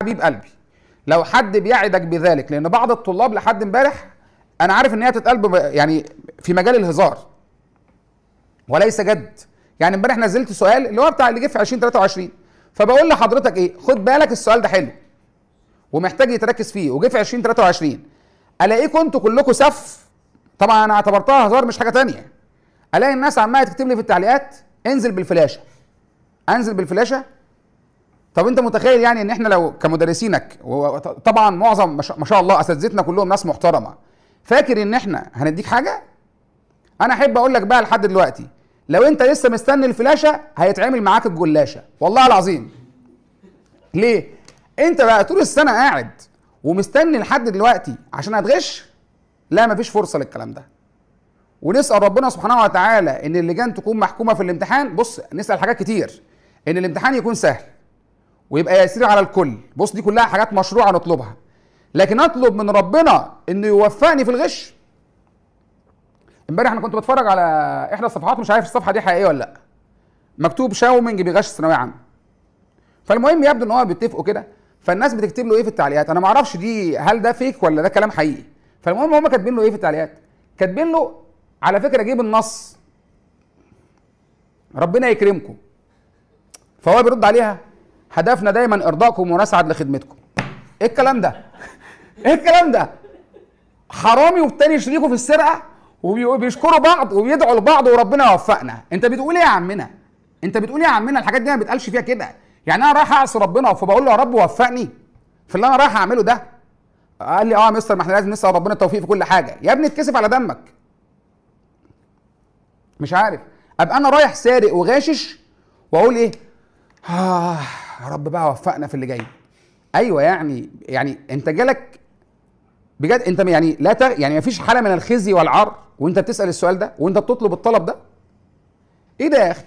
حبيب قلبي، لو حد بيعدك بذلك، لان بعض الطلاب لحد امبارح انا عارف ان هي بتتقال يعني في مجال الهزار وليس جد. يعني امبارح نزلت سؤال اللي هو بتاع اللي جه في 2023، فبقول لحضرتك ايه، خد بالك السؤال ده حلو ومحتاج يتركز فيه وجه في 2023، الاقيكم انتوا كلكم سف. طبعا انا اعتبرتها هزار مش حاجة ثانية. الاقي الناس عماله تكتب لي في التعليقات انزل بالفلاشه، انزل بالفلاشه. طب انت متخيل يعني ان احنا لو كمدرسينك، طبعا معظم ما شاء الله اساتذتنا كلهم ناس محترمه، فاكر ان احنا هنديك حاجة؟ انا احب اقول لك بقى لحد دلوقتي لو انت لسه مستني الفلاشه هيتعمل معاك الجلاشه والله العظيم. ليه؟ انت بقى طول السنة قاعد ومستني لحد دلوقتي عشان هتغش؟ لا، مفيش فرصة للكلام ده. ونسال ربنا سبحانه وتعالى ان اللجان تكون محكومة في الامتحان. بص، نسال حاجات كتير، ان الامتحان يكون سهل ويبقى يسير على الكل. بص، دي كلها حاجات مشروعه نطلبها، لكن اطلب من ربنا انه يوفقني في الغش. امبارح انا كنت بتفرج على احدى الصفحات، مش عارف الصفحة دي حقيقية ولا لا، مكتوب شاومينج بيغش ثانوية عامة. فالمهم يبدو ان هو بيتفقوا كده، فالناس بتكتب له ايه في التعليقات، انا ما اعرفش دي هل ده فيك ولا ده كلام حقيقي. فالمهم هم كاتبين له ايه في التعليقات، كاتبين له على فكرة جيب النص ربنا يكرمكم. فهو بيرد عليها هدفنا دايما ارضاكم ونسعد لخدمتكم. ايه الكلام ده؟ ايه الكلام ده؟ حرامي والتاني شريكه في السرقة وبيشكروا بعض وبيدعوا لبعض وربنا يوفقنا. انت بتقول ايه يا عمنا؟ انت بتقول ايه يا عمنا؟ الحاجات دي ما بيتقالش فيها كده. يعني انا رايح اعصي ربنا فبقول له يا رب وفقني في اللي انا رايح اعمله ده؟ قال لي اه يا مستر، ما احنا لازم نسال ربنا التوفيق في كل حاجة. يا ابني اتكسف على دمك. مش عارف ابقى انا رايح سارق وغاشش واقول ايه؟ يا رب بقى وفقنا في اللي جاي. ايوه، يعني انت جالك بجد، انت يعني لا يعني مفيش حاله من الخزي والعار وانت بتسال السؤال ده وانت بتطلب الطلب ده. ايه ده يا اخي؟